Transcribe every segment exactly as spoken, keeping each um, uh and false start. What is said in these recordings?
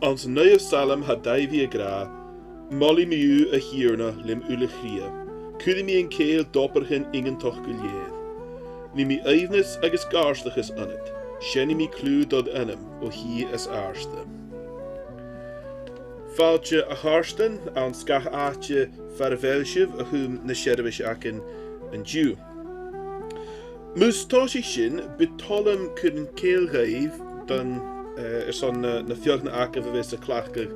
Anns an naoidheamh salm tha Daibhidh ag ràdh, "Molaidh mi thu, a Thighearna, lem uile chridhe. Cuiridh mi an cèill d' obraichean iongantach gu lèir. Nì mi aoibhneas agus gàirdeachas annad. Seinnidh mi cliù dod ainm o thìr as àirde." Fàilte, a chàirdean, anns gach àite far a bheil sibh a chum na seirbheis againn an-diugh. Mus tòisich sinn, bu toil leam cur an cèill dhuibh don, eh, airson na, na feadhainn agaibh a bhios a' cleachdadh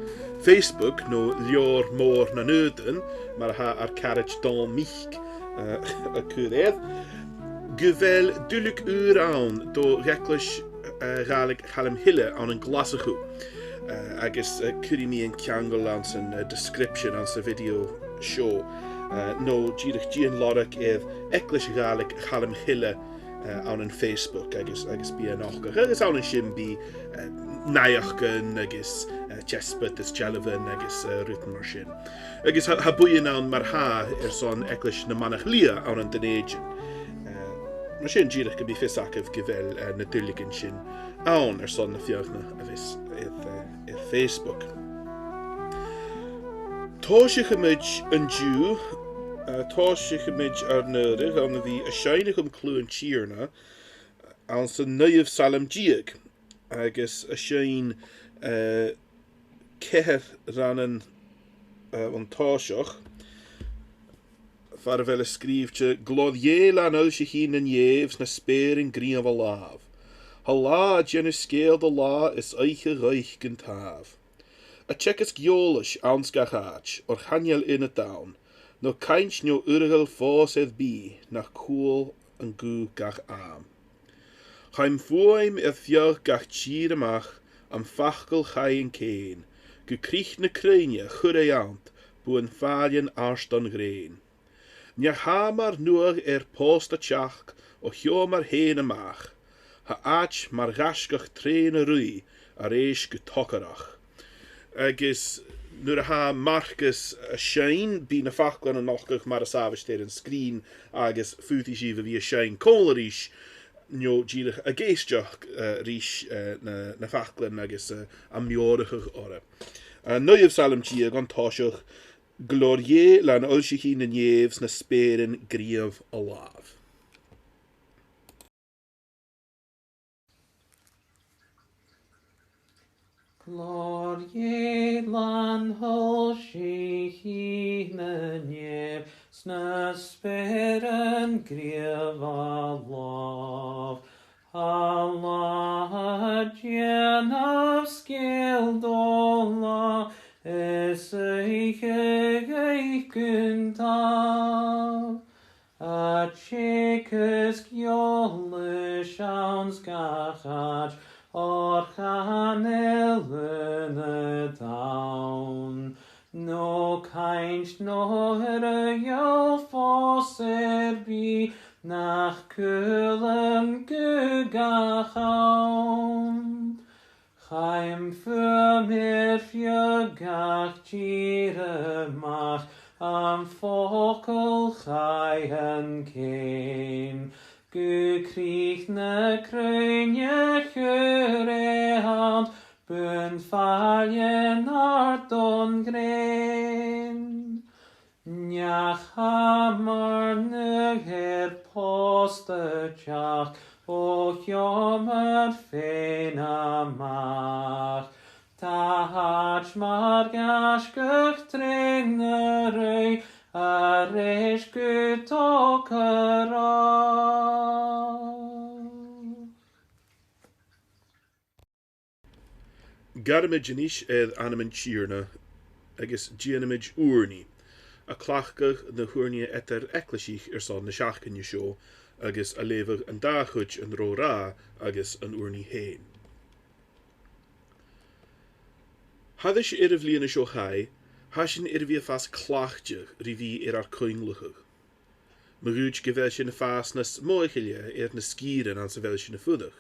Facebook no leabhar mòr nan aodann, mar a tha ar caraid Dòmhnall Mic, eh, a' cur air, gu bheil duilleag ùr ann do dh'Eaglais, eh, Ghàidhlig Chaluim Chille ann an Glaschu. Eh, agus, eh, cuiridh mi an ceangal anns an, eh, description anns a' video seo. Eh, no dìreach dèan lorg air Eaglais Ghàidhlig Chaluim Chille, eh, ann am Facebook agus, agus bidh e a' nochdadh. Agus ann an sin bidh, eh, naidheachdan agus, eh, deasbad is dealbhan agus, eh, rudan mar sin. Agus tha, tha buidheann ann mar-thà airson Eaglais na Manach Liath ann an Dùn Èideann. Eh, mar sin dìreach gum bi fios agaibh gu bheil, eh, na duilleagan sin ann airson na feadhainn a bhios air, eh, air Facebook. Tòisichidh mi an-diugh, eh, tòisichidh mi ar n-adhradh ann a bhith a' seinn a chum cliù an Tighearna anns an naoidheamh salm deug, agus a' seinn, eh, ceithir rannan, eh, an toiseach, far a bheil e sgrìobhte: "Glòir Dhè làn fhoillsichidh nan Èibh 's na speuran gnìomh a làmh. Tha là a' dèanamh sgèile do là is oidhche dh'oidhch' gun tàmh. A' teagasg eòlais anns gach àit, oir chan eil aon a dh'ann, no cainnt no urghail fòs air bith, nach cual an guth gach àm. Chaidh am fuaim air feadh gach tìr a-mach, am facal chaidh an cèin, gu crìch na cruinne chuir e annt, buan fàillean àrd on ghrèin. Neach-amhair nuadh air pòsta teachd, o sheòmar fhèin a-mach. Tha àit mar ghaisgeach treun a' ruith, a rèis gu togarrach." Agus nuair a tha Marcas a' seinn, bidh na faclan a' nochdadh mar as àbhaist air an sgrìn, agus faodaidh sibh a bhith a' seinn còmhla ris, no dìreach ag èisteachd, eh, ris, eh, na, na faclan agus, eh, a' meòrachadh orra. Eh, naoidheamh salm deug an toiseach: "Glòir Dhè làn fhoillsichidh nan Èibh 's na speuran gnìomh a làmh." Glòir Dhè làn fhoillsichidh nan Èibh 's na speuran gnìomh a làmh. Tha là a' dèanamh sgèile do là is oidhche dh'oidhch' gun tàmh. A' teagasg eòlais anns gach àit, oir chan eil aon a dh'ann, no cainnt no urghail fòs air bith, nach cual an guth gach àm. Chaidh am fuaim air feadh gach tìr a-mach, am facal chaidh an cèin, gu crìch na cruinne chuir e annt, buan fàillean àrd on ghrèin. Neach-amhair nuadh air pòsta teachd, o sheòmar fhèin a-mach. Tha àit mar ghaisgeach treun a' ruith, a rèis gu togarrach. Gabhamaid a-nis air ainm an Tighearna agus dèanamaid ùrnaigh, a' cleachdadh na h-ùrnaigh eadar eaglaisich airson na seachdain seo agus a' leughadh an dà chuid, an ro-ràdh agus an ùrnaigh fhèin. Thairis air a' bhliadhna seo chaidh, tha sinn air a bhith a' fàs cleachdte ri bhith air ar cuingealachadh. Ma dh'fhaodte gu bheil sinn a' fàs nas mothachaile air na sgìrean anns a bheil sinn a' fuireach.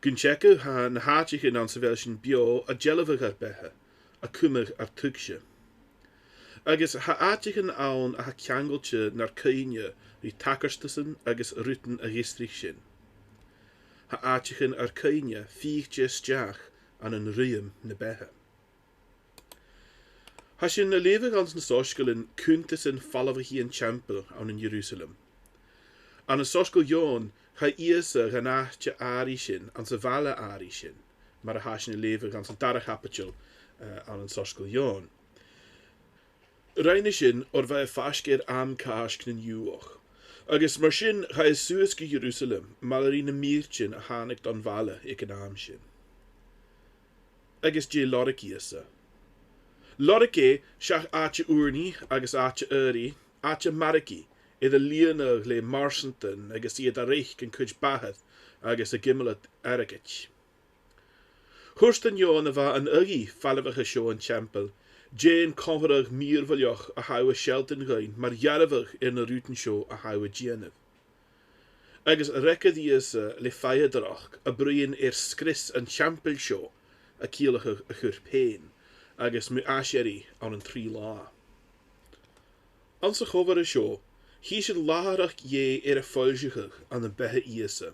Gun teagamh, tha na h-àiteachan anns a bheil sinn beò a' dealbhadh ar beatha, a' cumadh ar tuigse. Agus tha àiteachan ann a tha ceangailte nar cuimhne ri tacartasan agus rudan a dh'fhiosraich sinn. Tha àiteachan ar cuimhne fìchte a-steach ann an ruitheam na beatha. Tha sinn a' leughadh anns na soisgeulan cunntasan falbhachaidh an teampaill ann an Ierusalem. Ann an soisgeul Eòin, chaidh Ìosa dhan àite àraidh sin, anns a' bhaile àraidh sin, mar a tha sinn a' leughadh anns an dara caibideil, eh, ann an soisgeul Eòin. Rinn e sin oir bha e faisg air àm Càisg nan Iùdhach. Agus mar sin chaidh e suas gu Ierusalem, maille ri na mìrtean a thàinig dhan bhaile aig an àm sin. Agus dè lorg Ìosa? Lorg e seach àite ùrnaigh agus àite adhraidh, àite margaidh, air a lìonadh le marsantan agus iad a' reic an cuid b' fhathar agus ag iomallachadh airgid. Thuirt an fheadhainn a bha an aghaidh falbhachadh seo an teampaill, dè an comharradh mìorbhaileach a tha thu a' sealltainn dhuinn mar dhearbhadh air na rudan seo a tha thu a' dèanamh. Agus fhreagair Ìosa le fadhadaireachd a' bruidhinn air sgrios an teampaill seo a' ciallachadh a chur pèin, agus mu aiseirigh ann an trì là. Anns a' chomharra seo, chì sinn làthaireachd Dhè air a foillseachadh ann am beatha Ìosa.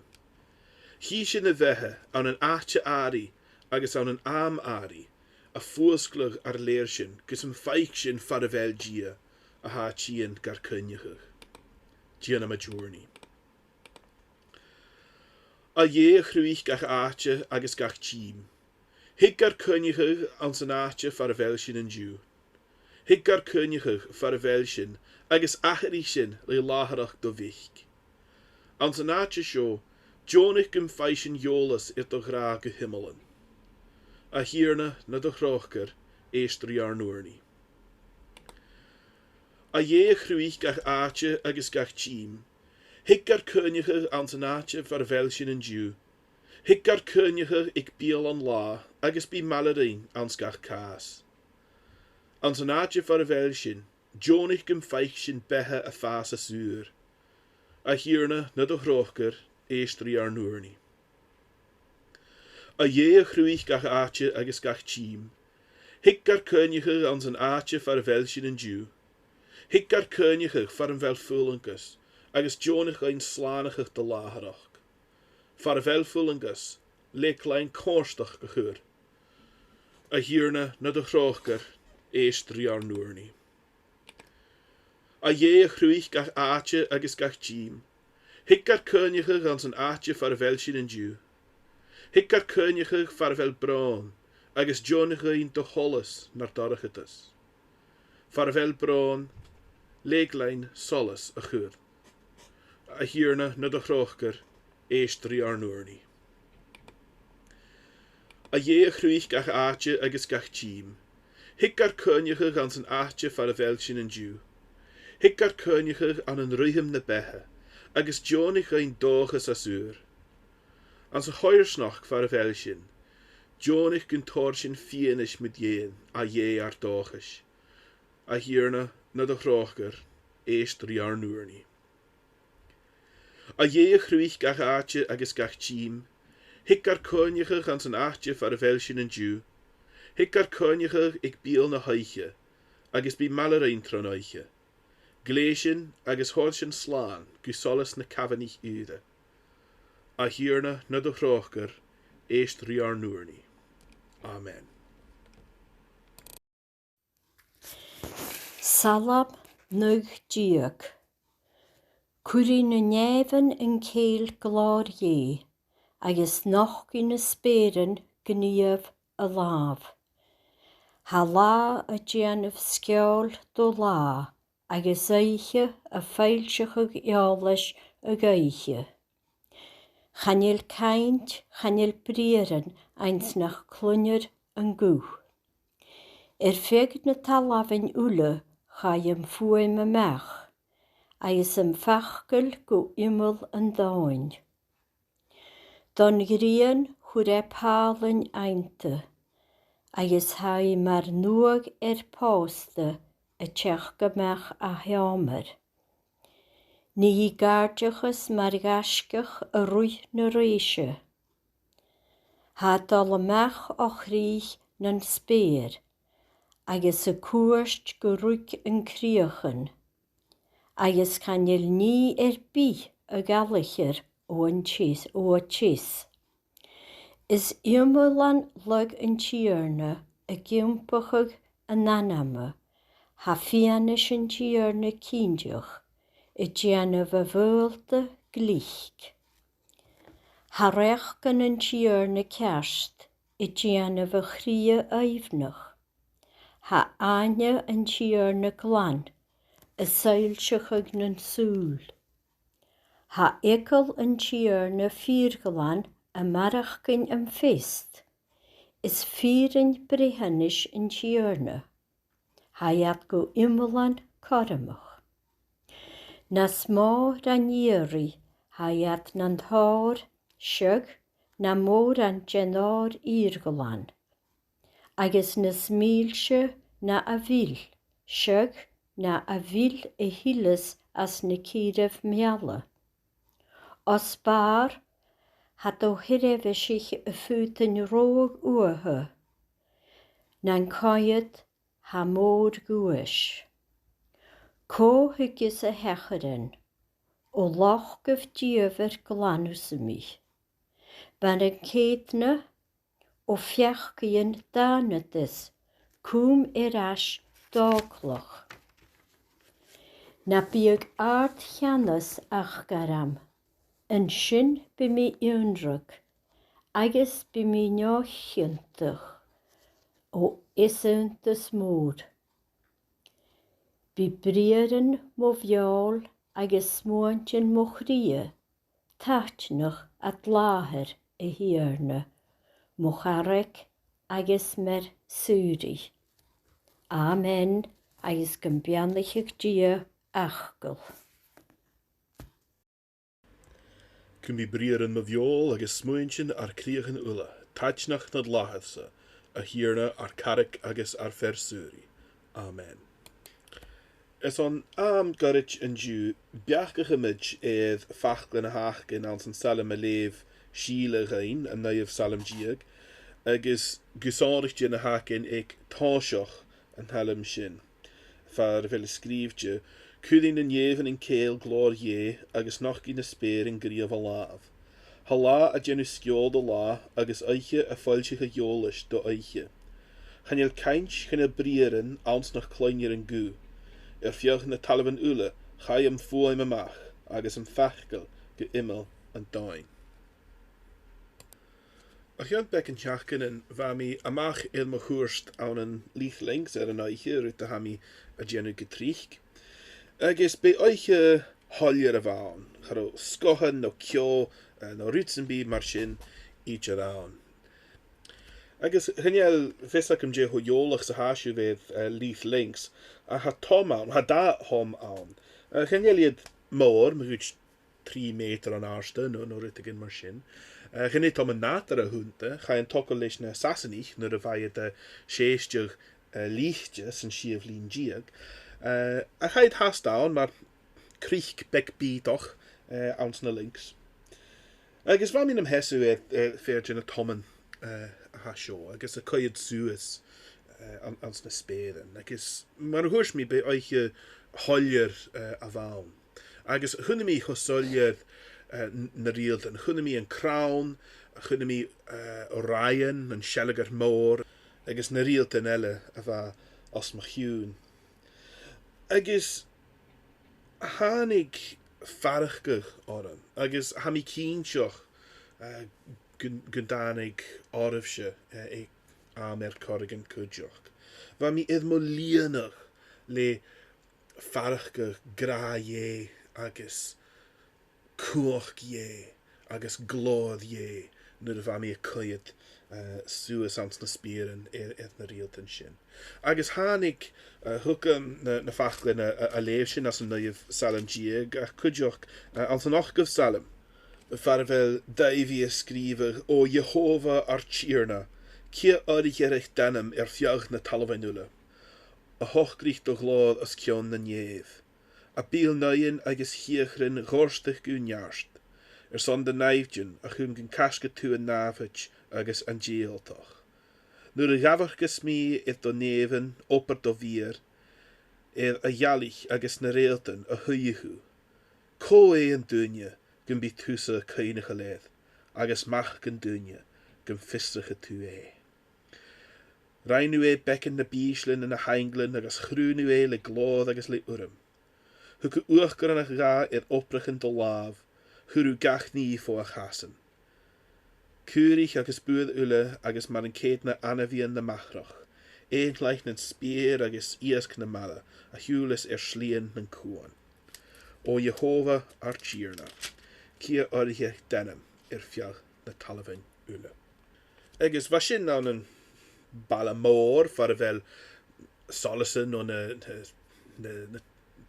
Chì sinn a bheatha ann an àite àraidh agus ann an àm àraidh, a' fuasgladh ar lear sinn gus am faic sinn far a bheil Dia a tha a' tighinn gar coinneachadh. Dèanamaid ùrnaigh. A Dhè a chruthaich gach àite agus gach tìm, thig gar coinneachadh anns an àite far a bheil sinn an-diugh. Thig gar coinneachadh far a bheil sinn agus atharraich sinn le làthaireachd do mhic. Anns an àite seo, deònaich gum faigh sinn eòlas air do ghràdh gu h-iomlan. A Thighearna, nad thròcair, èist ri ar n-ùrnaigh. A Dhè a chruthaich gach àite agus gach tìm, thig gar coinneachadh anns an àite far a bheil sinn an-diugh. Thig gar coinneachadh aig beul an latha agus bi maille rinn anns gach càs. Anns an àite far a bheil sinn, deònaich gum faic sinn beatha a' fàs às ùr. A Thighearna, nad thròcair, èist ri ar n-ùrnaigh. A Dhè a chruthaich gach àite agus gach tìm, thig gar coinneachadh anns an àite far a bheil sinn an-diugh. Thig gar coinneachadh far am bheil fulangas, agus deònaich dhuinn slànachadh do làthaireachd. Far a bheil fulangas, leig leinn comhartachd a chur. A Thighearna, nad thròcair, èist ri ar n-ùrnaigh. A Dhè a chruthaich gach àite agus gach tìm, thig gar coinneachadh anns an àite far a bheil sinn an-diugh. Thig gar coinneachadh far a bheil bròn, agus deònaich dhuinn do sholas nar dorchadas. Far a bheil bròn, leig leinn solas a chur. A Thighearna, nad thròcair, èist ri ar n-ùrnaigh. A Dhè a chruthaich gach àite agus gach tìm, thig gar coinneachadh anns an àite far a bheil sinn an-diugh. Thig gar coinneachadh ann an ruitheam na beatha, agus deònaich dhuinn dòchas às ùr. Anns a' choimhearsnachd far a bheil sinn, deònaich gun toir sinn fianais mu dheidhinn, a Dhè ar dòchais. A Thighearna, nad thròcair, èist ri ar n-ùrnaigh. A Dhè a chruthaich gach àite agus gach tìm, thig gar coinneachadh anns an àite far a bheil sinn an-diugh. Thig gar coinneachadh aig beul na h-oidhche, agus bi maille rinn tron oidhche. Glèidh sinn agus thoir sinn slàn gu solas na cabhanaich ùire. A Thighearna, nad thròcair, èist ri ar n-ùrnaigh. Amen. Salm naoi deug. Cuiridh na nèamhan an cèill glòir Dhè, agus nochdaidh na speuran gnìomh a làmh. Tha là a' dèanamh sgeòil do là, agus oidhche a' foillseachadh eòlais a dh'oidhche. Chan eil cainnt, chan eil briathran anns nach cluinnear an guth. Air feadh na talmhainn uile chaidh am fuaim a-mach, agus am facal gu iomall an domhain. Don ghrian chuir e pàlainn ainnte, agus tha i mar nuadh air pòsta a' teachd a-mach à sheòmar. Nì i gàirdeachas mar ghaisgeach a ruith na rèise. Tha a' dol a-mach o chrìch nan speur, agus a' cuairt gu ruig an cridheachan, agus chan eil nì air bith a dh'fhalaichear o an teas-, o an teas. Is iomlan lagh an Tighearna ag iompachadh an anama, tha fianais an Tighearna cinnteach, a' dèanamh a' bhualta glic. Tha reachdan an Tighearna ceart, a' dèanamh a chridhe aoibhneach. Tha aithne an Tighearna glan, a' soillseachadh nan sùil. Tha eagal an Tighearna fìor ghlan a' maireachdainn am feist. Is fìrinn breitheanais an Tighearna, tha iad gu iomlan cothromach. Nas mò ran iarraidh tha iad nan tòir, seadh, na mòran den òr fhìor ghlan. Agus nas mìlse na a mhill, seadh, na a mhill a thilleas às na cìreibh meala. Os bàrr, tha do sheirbheiseach a' faotainn reothadh uatha, nan coimhead tha mòr dhuais. Cò thuigeas a theachairean, o lochdaibh dìomhair glanadh-sa mi. Ban an ceudna, o pheacaidhean dànadas, cùm air ais d' òglach. Na biodh àrd-cheannas aca orm, an sin bidh mi ionndrach, agus bidh mi neo-chiontach o easaontas mòr. Bidh briathran mo bheòil agus smuaintean mo chridhe taitneach ad làthair, a Thighearna, mo charraig agus m' fhear-saoraidh. Amen, agus gum beannaicheadh Dia d' fhacal. Gum bi briathran mo bheòil agus smuaintean ar cridheachan uile taitneach nad làthair-sa, a Thighearna, ar carraig agus ar fear-saoraidh. Amen. Airson àm goirid an-diugh, beachdaichidh mi air faclan a th' againn anns an t-salm a leugh Sìle dhuinn, an naoidheamh salm deug, agus gu sònraichte na th' againn aig toiseach an t-salm sin, far a bheil e sgrìobhte: Cuiridh na nèamhan an cèill glòir Dhè, agus nochdaidh na speuran gnìomh a làmh. Tha là a' dèanamh sgeul do là, agus oidhche a' foillseachadh eòlais do oidhche. Chan eil cainnt, chan eil briathran anns nach cluinnear an guth. Air feadh na talmhainn uile chaidh am fuaim a-mach, agus am facal gu iomall an domhain. O chionn beagan sheachdainean bha mi a-mach air mo chuairt ann an Leith Links air an oidhche, rud a tha mi a' dèanamh gu tric. Agus b' e oidhche shoilleir a bh' ann, cha robh sgòthan no ceò, eh, no rud sam bith mar sin idir ann. Agus chan eil fhios agam dè cho eòlach 's a tha sibh air, eh, Leith Links, ach tha tom ann, tha dà thom ann. Eh, chan eil iad mòr, ma chuid trì meatair an àirde, no, no rudeigin mar sin. Eh, chan e tom an nàdair a th' annta, chaidh an togail leis na Sasannaich nuair a bha iad a' sèisteadh, eh, Leithte san t-siathamh linn deug. Eh, ach tha iad fhathast ann mar cnuic beag bìodach, eh, anns na Links. Agus bha mi nam sheasamh air, eh, fear de na toman, eh, a tha seo, agus a' coimhead suas, eh, an-, anns na speuran. Agus mar a thuirt mi, b' e oidhche shoilleir, eh, a bh' ann. Agus chunnaic mi cho soilleir, eh, n-, na riaghaltan. Chunnaic mi an crann, chunnaic mi, eh, Orion, an sealgair mòr, agus na riaghaltan eile a bha os mo chionn. Agus thàinig faireachdainn orm, agus tha mi cinnteach, eh, gun, gun tàinig oirbhse, eh, aig àm air choreigin cuideachd. Bha mi air mo lìonadh le faireachdainn gràdh Dhè agus cumhachd Dhè agus glòir Dhè nuair a bha mi a' coimhead, eh, suas anns na speuran air, air na riaghaltan sin. Agus thàinig, eh, thugam na, na faclan a, a, a leugh sinn anns an naoidheamh salm deug, ach cuideachd, eh, anns an ochdamh salm, far a bheil Daibhidh a' sgrìobhadh: Ò Iehòbhah ar Tighearna, cia fhuair thu ort d' ainm air feadh na talmhainn uile? A shocraich do ghlòir os cionn na nèimh. A bheil naoidhean agus chiathran dhòrtach gu neart, airson do naimhdean a chum gun caisgeadh tu an nàmhaid agus an dèidhealtachd? Nuair a dh'amharcas mi air do nèamhan, obair do mhìor, air a' ghealaich agus na reultan a shuidhidh thu, cò e an duine gum bi thusa cuimhneachail air, agus mac an duine gum fiosraicheadh tu e. Rinn thu e beagan na b' ìsle na na h-ainglean agus chrùn thu e le glòir agus le urram. Thug thu uachdarain dha air obraichean do làmh, chuir thu gach nì fo a chasan. Caoraich agus buaidh uile agus mar an ceudna ainmhidhean na machrach, aon chloinn nan speur agus iasg na mara a shiùbhlas air slighean nan cuan. O Iehòbhah ar Tighearna, cia oirrich a dh'ainm air feadh na talmhainn uile. Agus bha sin ann am baile mòr far a bheil solas no na, na, na, na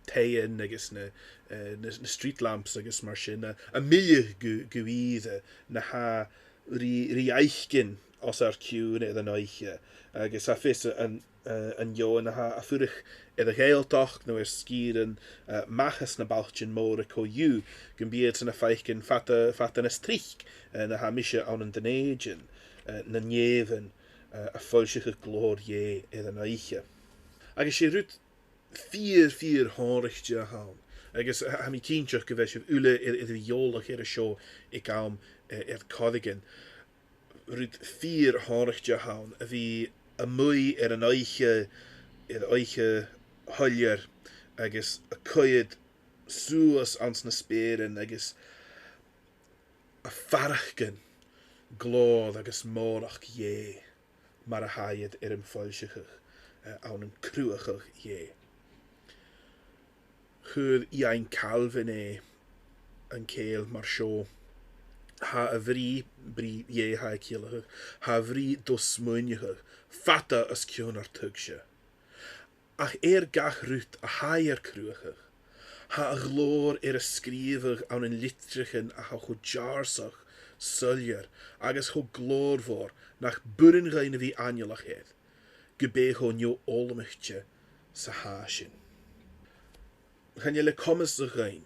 taighean agus na, eh, na, na street lamps agus mar sin a, a' milleadh gu, gu ìre, na tha ri, ri fhaicinn os ar cionn air an oidhche, agus tha fios an, eh, an fheadhainn a tha a' fuireach air a' Ghàidhealtachd no air sgìrean, eh, a-mach às na bailtean mòra co-dhiù, gum bi iadsan a' faicinn fada, fada nas trice, eh, na tha mise ann an Dùn Èideann, eh, nan nèamhan, eh, a' foillseachadh glòir Dhè air an oidhche. Agus 's e rud fìor, fìor shònraichte a th' ann. Agus tha, tha mi cinnteach gu bheil sibh uile air, air a bhith eòlach air a seo aig àm, eh, air choreigin. Rud fìor shònraichte a th' ann, a bhith a-muigh air an oidhche, air oidhche shoilleir, agus a' coimhead suas anns na speuran agus a' faireachdainn glòir agus mòrachd Dhè mar a tha iad air am foillseachadh, eh, ann an cruthachadh Dhè. Chuir Iain Calvin e, an cèill mar seo: Tha a' bhrìgh, brìgh Dhè a tha e a' ciallachadh, tha a' bhrìgh do smaoineachadh fada os cionn ar tuigse. Ach air gach rud a tha e air cruthachadh, tha a ghlòir air a sgrìobhadh ann an litrichean a tha cho deàrrsach, soilleir agus cho glòrmhor nach b' urrainn dhuinn a bhith aineolach air, ge b' e cho neo-fhoghlamaichte 's a tha sinn. Chan eil e comasach dhuinn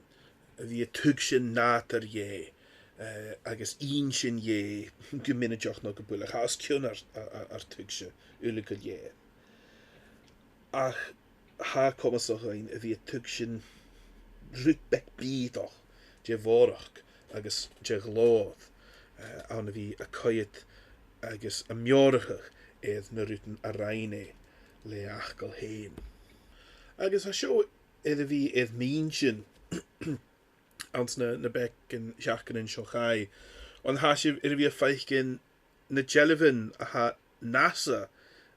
a bhith a' tuigsinn nàdar Dhè, eh, agus inntinn Dhè gu mionaideach no gu buileach. Tha e os cionn ar, ar, ar, ar tuigse uile gu lèir. Ach tha e comasach dhuinn a bhith a' tuigsinn rud beag bìodach de mhòrachd agus de ghlòir, eh, ann a bhith a' coimhead agus a' meòrachadh air na rudan a rinn e le fhacal fhèin. Agus tha seo air a bhith air m' inntinn anns na, na beagan sheachdainean seo chaidh, on tha sibh air a bhith a' faicinn na dealbhan a tha NASA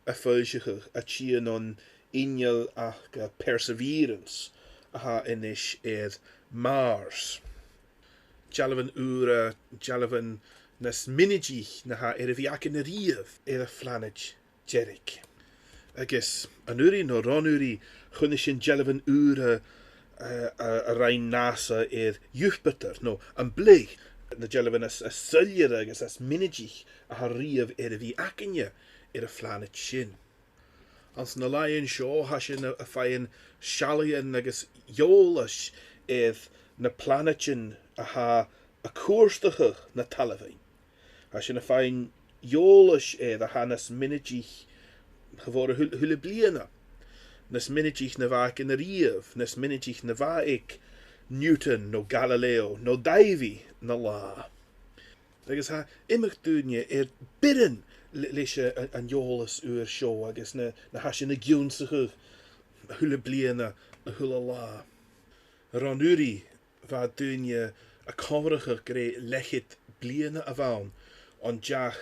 a' foillseachadh a' tighinn on inneal aca, eh, Perseverance, a tha a-nis air Mars. Dealbhan ùra, dealbhan nas mionaidiche na tha air a bhith againn a-riamh air a' phlanaid dearg. Agus an-uiridh no ron-uiridh, chunnaic sinn dealbhan ùra, eh, a, a rinn NASA air Jupiter, no am Bligh, na dealbhan as, as soilleire agus as mionaidiche a tha riamh air a bhith againne air a' phlanaid sin. Anns na làithean seo, tha sinn a', a' faighinn seallaidhean agus eòlas air na planaidean a tha a' cuairteachadh na talmhainn. Tha sinn a' faighinn eòlas air a tha nas mionaidiche, cha mhòr, a h-uile, a h-uile bliadhna. Nas mionaidiche na bha againn a-riamh, nas mionaidiche na bha aig Newton no Galileo no Davy na là. Agus tha iomadh duine air bioran le-, leis a-, an, an eòlas ùr seo agus na, na tha sinn ag ionnsachadh a h-uile bliadhna, a h-uile là. Ron-uiridh bha daoine a' comharrachadh gur e leth-cheud bliadhna a bh' ann on deach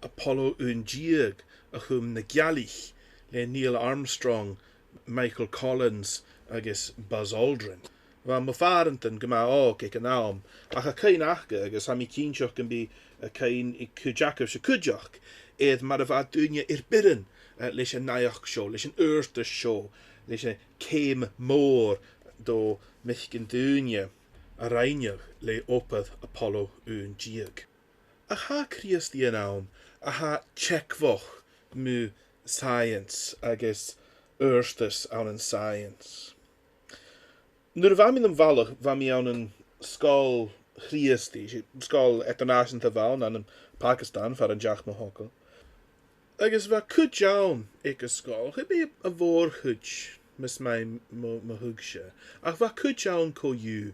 Apollo aon deug a chum na gealaich le Neil Armstrong, Michael Collins agus Buzz Aldrin. Bha mo phàrantan gu math òg aig an àm, ach tha cuimhne aca, agus tha mi cinnteach gum bi, eh, cuimhne aig cuid agaibhse cuideachd, air mar a bha daoine air bioran, eh, leis an naidheachd seo, leis an adhartas seo, leis a' cheum mòr do mhic an duine a rinneadh le obair Apollo aon deug. Ach tha Crìosdaidhean ann a tha teagmhach mu science agus adhartas ann an science. Nuair a bha mi nam bhalach, bha mi ann an sgoil Chrìosdaidh, 's e sgoil eadar-nàiseanta a bh' ann, ann am Pakistan, far an deach mo thogail. Agus bha cuid ann aig an sgoil, cha b' e a' mhòr-chuid, mas math mo, mo thuigse, ach bha cuid ann co-dhiù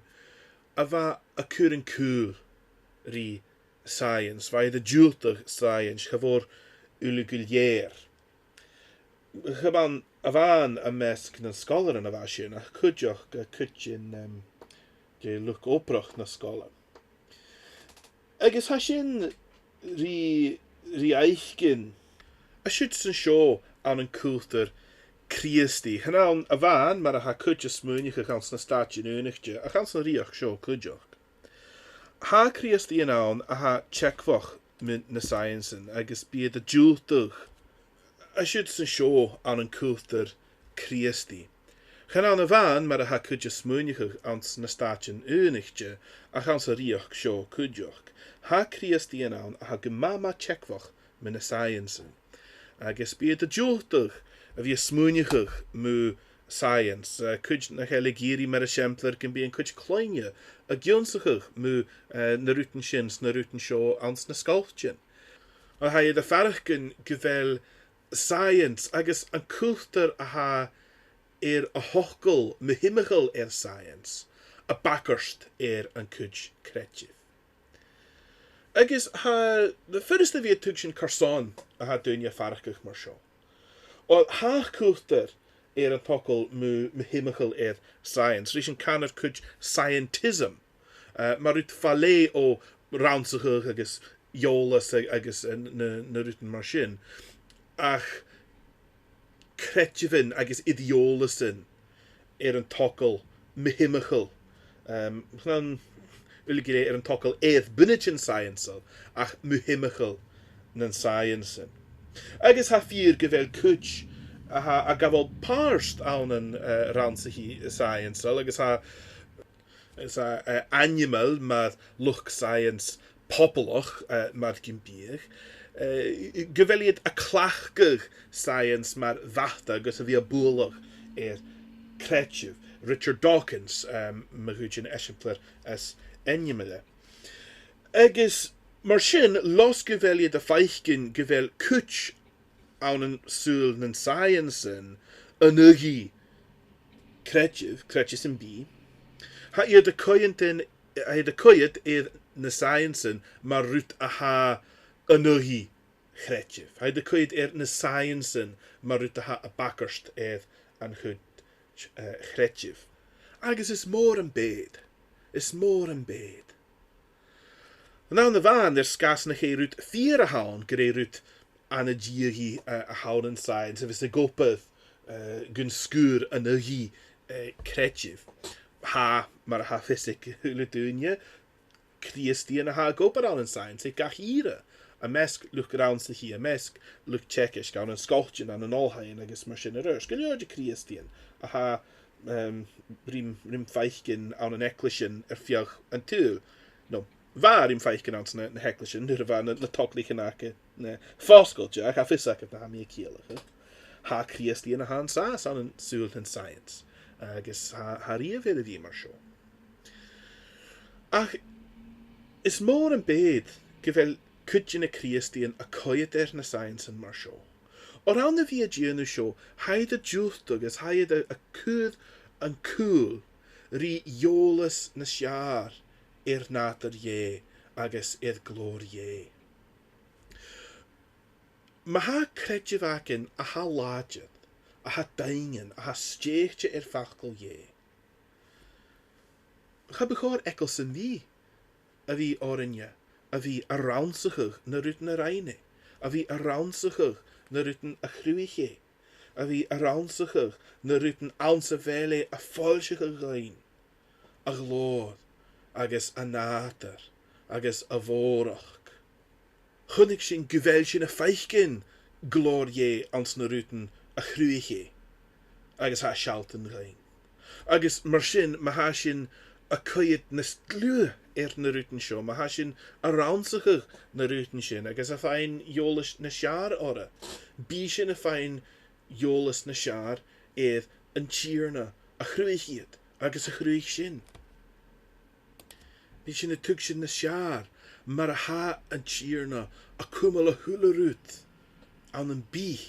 a bha a' cur an cùil ri science, bha iad a' diùltadh science, cha mhòr uile gu lèir. Cha b' ann a-mhàin am measg nan sgoilearan a bha sin, ach cuideachd, eh, cuid den, em, de luchd-obrach na sgoile. Agus tha sin ri, ri fhaicinn an siud 's an seo ann an cultar Crìosdaidh. Chan ann a-mhàin mar a tha cuid a' smaoineachadh anns na Stàitean Aonaichte, ach anns an rìoghachd seo cuideachd. Tha Crìosdaidhean ann a tha teagmhach mu na sciencean agus bidh iad a' diùltadh an siud 's an seo ann an cultar Crìosdaidh. Chan ann a-mhàin mar a tha cuid a' smaoineachadh anns na Stàitean Aonaichte, ach anns an rìoghachd seo cuideachd. Tha Crìosdaidhean ann a tha gu math, math teagmhach mu na sciencean. Agus bidh iad a' diùltadh a bhith a' smaoineachadh mu science. Eh, cuid nach eil ag iarraidh, mar eisimpleir, gum bi an cuid cloinne ag ionnsachadh mu, eh, na rudan sin 's na rudan seo anns na sgoiltean. Oir tha iad a' faireachdainn gu bheil science agus an cultar a tha air a thogail, mu thimcheall air science, a' bagairt air an cuid creideimh. Agus tha e furasta a bhith a' tuigsinn carson a tha daoine a' faireachdainn mar seo. Oir tha cultar air an togail mu, mu thimcheall air science, ris an canar cuid scientism, eh, mar rud fa leth o rannsachadh agus eòlas a-, agus, eh, na, na rudan mar sin. Ach creideamhan agus ideòlasan air an togail mu thimcheall, em, chan uile gu lèir air an togail air bunaidean science-ail, ach mu thimcheall nan sciencean. Agus tha fìor gu bheil cuid a tha a' gabhail pàirt ann an, eh, rannsachaidh science-ail, agus tha is a, eh, ainmeil mar luchd-science poblach, eh, mar gum biodh, eh, gu bheil iad a' cleachdadh science mar bhata agus a bhith a' bualadh air creideamh. Richard Dawkins, em, ma dh'fhaoidte an eisimpleir as ainmeile. Agus mar sin, losg gu bheil iad a' faicinn gu bheil cuid ann an saoghal nan sciencean an aghaidh creideamh, creideamh sam bith. Tha iad a' coimhead, tha iad a' coimhead air na sciencean mar rud a tha an aghaidh chreideamh. Tha iad a' coimhead air na sciencean mar rud a tha a' bagairt air an cuid, eh, chreideimh. Agus is mòr am beud. Is mòr am beud. An ann a-mhàin, air sgàth 's nach e rud fìor a th' ann gur e rud an-diadhaidh, eh, a th' ann an science, a bhios ag obair, eh, gun sgur an aghaidh, eh, creideamh. Tha, mar a tha fios aig a h-uile duine, Crìosdaidhean a tha ag obair ann an science aig gach ìre, am measg luchd-rannsachaidh, am measg luchd-teagaisg, ann an sgoiltean, ann an oilthighean agus mar sin air adhart. 'S gu leòr de Chrìosdaidhean a tha, em, rim, rim faicinn ann an eaglaisean air feadh an t-saoghail. No, bha rim faicinn anns na, na h-eaglaisean nuair a bha na, na togalaichean aca na fosgailte, ach tha fios agad na tha mi a' ciallachadh. Tha Crìosdaidhean a tha an sàs ann an saoghal nan science, agus tha, tha riamh air a bhith mar seo. Ach is mòr am beud gu bheil cuid de na Crìosdaidhean a' coimhead air na sciencean mar seo. Oir ann a bhith a' dèanamh seo, tha iad a' diùltadh agus tha iad a', a' cur an cùl ri eòlas nas fheàrr air nàdar Dhè agus air glòir Dhè. Ma tha creideamh againn a tha làidir, a tha daingeann, a tha stèidhichte air facal Dhè, cha bu chòir eagal sam bith a bhith oirnne a bhith a' rannsachadh na rudan a rinn e, a bhith a' rannsachadh na rudan a chruthaich e, a bhith a' rannsachadh na rudan anns a bheil e a' foillseachadh dhuinn a ghlòir agus a nàdar agus a mhòrachd. Chunnaic sinn gu bheil sinn a' faicinn glòir Dhè anns na rudan a chruthaich e agus tha e a' sealltainn dhuinn. Agus mar sin, ma tha sinn a' coimhead nas dlùithe air na rudan seo, ma tha sinn a' rannsachadh na rudan sin agus a' faighinn eòlas nas fheàrr orra, bidh sinn a' faighinn eòlas nas fheàrr air an Tighearna a chruthaich iad agus a chruthaich sinn. Bidh sinn a' tuigsinn nas fheàrr mar a tha an Tighearna a' cumail a h-uile rud ann am bith.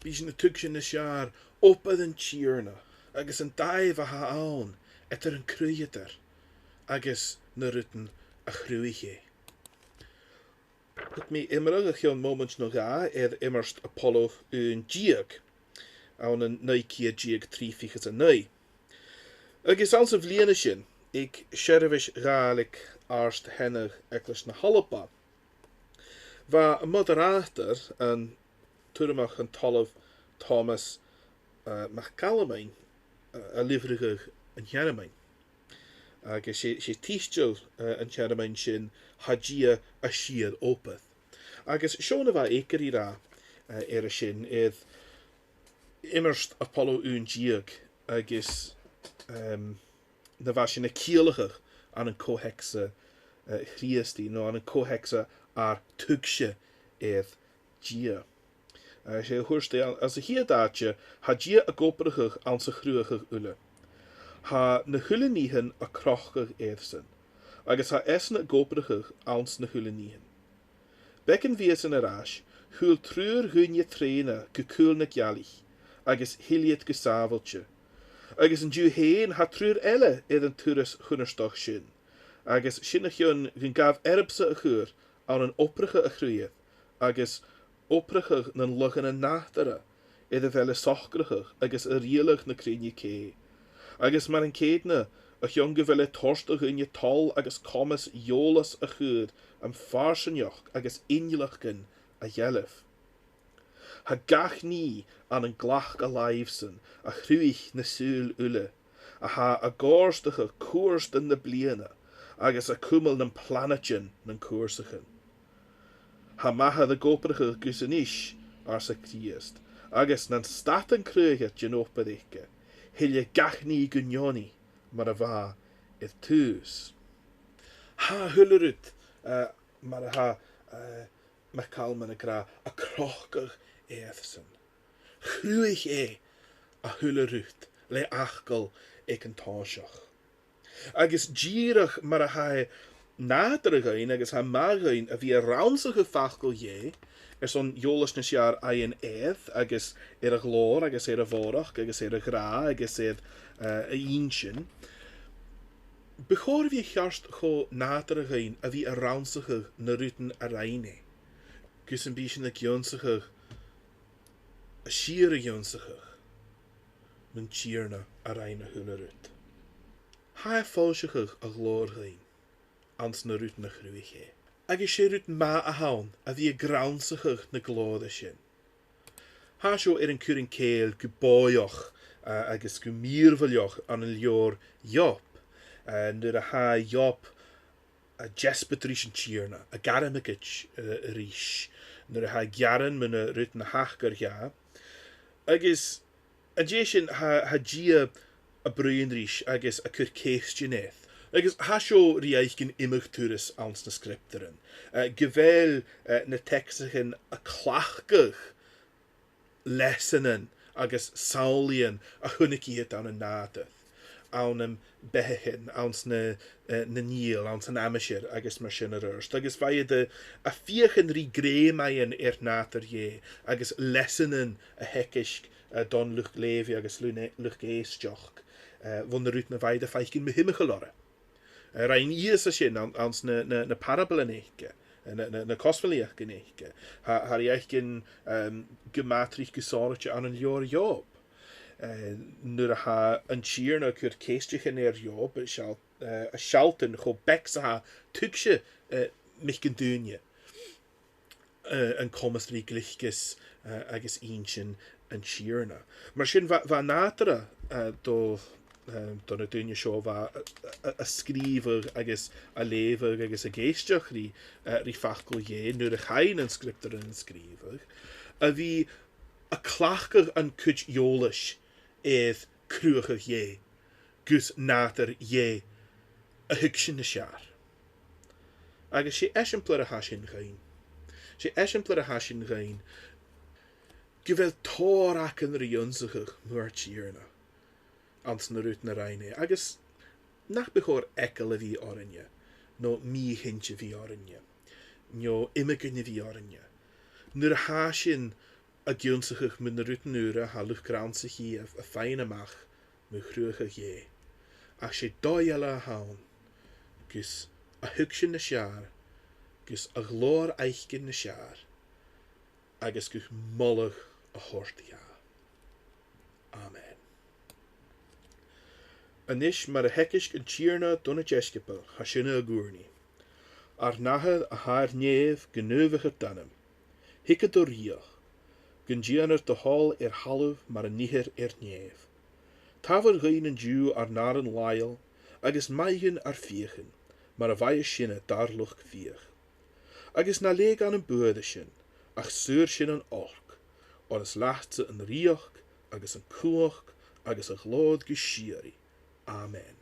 Bidh sinn a' tuigsinn nas fheàrr obair an Tighearna agus an dàimh a tha ann eadar an Creutair agus na rudan a chruthaich e. Thug mi iomradh o chionn mòmaint no dhà air iomairt Apollo aon deug, ann an naoi ceud deug trì fichead 's a naoi. Agus anns a' bhliadhna sin, aig seirbheis Ghàidhlig Àrd-Sheanair Eaglais na h-Alba, bha a' mhodaràidear, an t-Urramach an t-Ollamh Tòmas, eh, MacCalmain, eh, a' lìbhrigeadh an t-searmoin. Agus 's e, 's e tiotal, eh, an t-searmoin sin, Tha Dia a' Sìor Obair. Agus seo na bha Eachainn ag ràdh, eh, air a sin, air iomairt Apollo aon deug agus, ehm, na bha sinn a' ciallachadh ann an co-theacsa, eh, Chrìosdaidh, no ann an co-theacsa ar tuigse air Dia. Eh, 's e a thuirt e, anns a' chiad àite, tha Dia ag obrachadh anns a' chruthachadh uile. Tha na h-uile nithean a' crochadh airsan, agus tha esan ag obrachadh anns na h-uile nithean. Beagan mhìosan air ais, chuala triùir dhaoine trèanadh gu cùl na gealaich, agus thill iad gu sàbhailte. Agus an-diugh fhèin tha triùir eile air an turas chunnartach sin, agus sin a chionn gun gabh earbsa a chur ann an obrachadh a' chruthaidh, agus obrachadh nan laghannan nàdair, air a bheil e socrachadh agus a' riaghladh na cruinne-cè. Agus mar an ceudna, a chionn gu bheil e a' toirt do dhaoine toil agus comas eòlas a chur am farsaingeachd agus innleachdan a dhealbh. Tha gach nì ann an glacadh làimh-san a chruthaich na saoghail uile, a tha a' gàirdeachadh cuairtean na bliadhna, agus a' cumail nam planaidean nan cùrsaichean. Tha m' Athair ag obrachadh gus a-nis, arsa Crìosd, agus nan stad an Cruthaigheir den obair aige, thilleadh gach nì gu neoni mar a bha air tùs. Tha a h-uile rud, eh, mar a tha, eh, MacCalmain ag ràdh, a' crochadh airsan. Chruthaich e a h-uile rud le fhacal aig an toiseach. Agus dìreach mar a tha e nàdarra dhuinn agus tha e math dhuinn a bhith a' rannsachadh facal Dhè, airson eòlas nas fheàrr fhaighinn air, agus air a ghlòir, agus air a mhòrachd, agus air a ghràdh, agus air, eh, a inntinn, bu chòir a bhith a cheart cho nàdarra dhuinn a bhith a' rannsachadh na rudan a rinn e, gus am bi sinn ag ionnsachadh, a' sìor ionnsachadh mun Tighearna a rinn a h-uile rud. Tha e a' foillseachadh a ghlòir dhuinn anns na rudan a chruthaich e. Agus 's e rud math a th' ann a bhith ag rannsachadh na glòire sin. Tha seo air an cur an cèill gu bòidheach, eh, agus gu mìorbhaileach ann an leabhar Iob, eh, nuair a tha Iob a' deasbad ris an Tighearna, a' gairmeachadh, eh, ris, nuair a tha e a' gearan mu na rudan a thachair dha. Agus an dèidh sin, tha, tha Dia a' bruidhinn ris agus a' cur ceistean air. Agus tha seo ri fhaicinn iomadh turas anns na Sgriobtairean, eh, gu bheil, eh, na teacsaichean a' cleachdadh leasanan agus samhlaidhean a chunnaic iad ann an nàdar, ann am beathaichean, anns na, eh, na nithean, anns an aimsir agus mar sin air adhart. Agus bha iad a', a' feuchainn ri grèim fhaighinn air nàdar Dhè agus leasanan a theagasg, eh, don luchd-leughaidh agus lu-, luchd-èisteachd, eh, bho na rudan a bha iad a' faicinn mu thimcheall orra. Eh, rinn Ìosa sin ann, anns na, na, na parablan aige, eh, na, na, na cosmhoilidhean aige. Tha, tha e ri fhaicinn, ehm, gu math tric gu sònraichte ann an leabhar Iob. Eh, nuair a tha an Tighearna a' cur ceisteachan air Iob, a' seall-, eh, a' sealltainn cho beag 's a tha tuigse, eh, mic an duine, eh, an comas ri gliocas, eh, agus inntinn an Tighearna. Mar sin, bha, bha e nàdarra, eh, do, eh, do na daoine seo a bha a, a, a' sgrìobhadh agus a' leughadh agus ag èisteachd ri, eh, ri facal Dhè, nuair a chaidh nan Sgriobtairean a sgrìobhadh, a bhith a' cleachdadh an cuid eòlais air cruthachadh Dhè, gus nàdar Dhè a thuigsinn nas fheàrr. Agus 's e eisimpleir a tha sin dhuinn. 'S e eisimpleir a tha sin dhuinn gu bheil tòrr againn ri ionnsachadh mu ar Tighearna anns na rudan a rinn e, agus nach bu chòir eagal a bhith oirnne, no mì-chinnt a bhith oirnne, no iomagain a bhith oirnne, nuair a tha sinn ag ionnsachadh mu na rudan ùra a tha luchd-rannsachaidh a', a' faighinn a-mach mu chruthachadh Dhè. Ach 's e dòigh eile a th' ann gus a thuigsinn nas fheàrr gus a ghlòir fhaicinn nas fheàrr, agus gum moladh a thoirt dha. Amen. A-nis, mar a theagaisg an Tighearna do na deisciobail, tha sinne ag ùrnaigh. Ar n-Athair a tha air nèamh, gu naomhaichear d' ainm. Thigeadh do rìoghachd, gun dèanar do thoil air thalamh mar a nithear air nèamh. Tabhair dhuinn an-diugh ar n-aran làitheil, agus maith dhuinn ar fiachan, mar a mhaitheas sinne dar luchd-fiach. Agus na leig ann am buaireadh sinn, ach saor sinn on olc, oir is leatsa an rìoghachd, agus an cumhachd, agus a' ghlòir gu sìorraidh. Amen.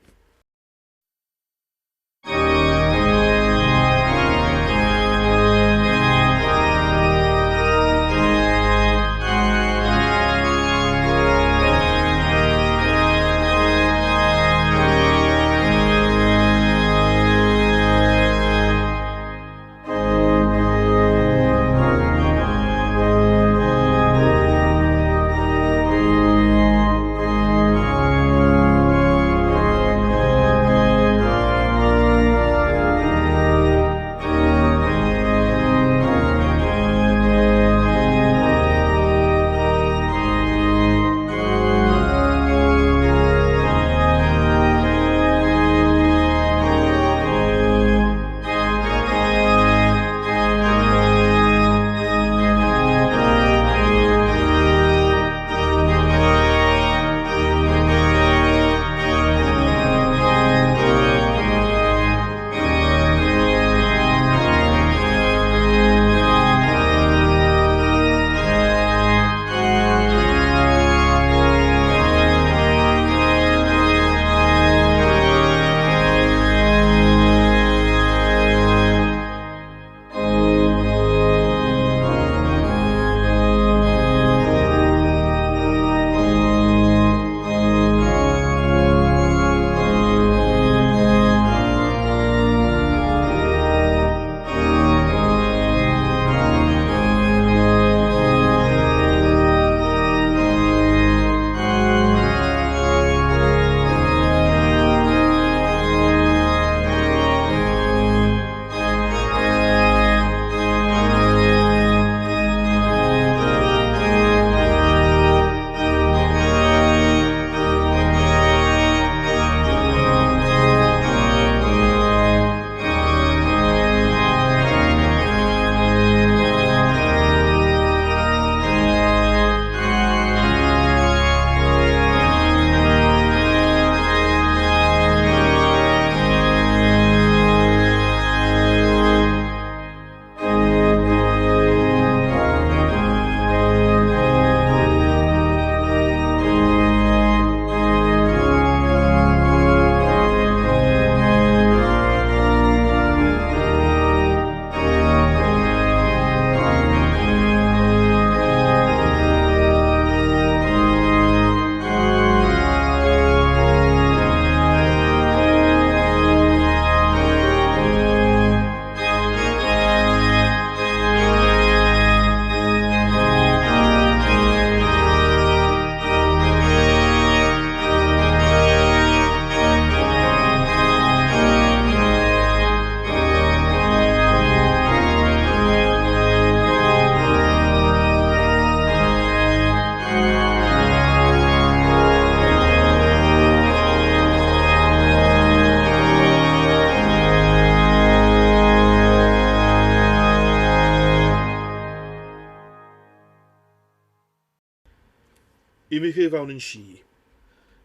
Imigh ann an sìth.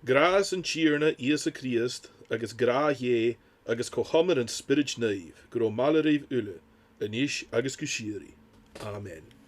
Gràs an Tighearna Ìosa Crìosd, agus gràdh Dhè, agus co-chomann an Spioraid Naoimh, gu robh maille ribh uile, a-nis agus gu sìorraidh. Amen.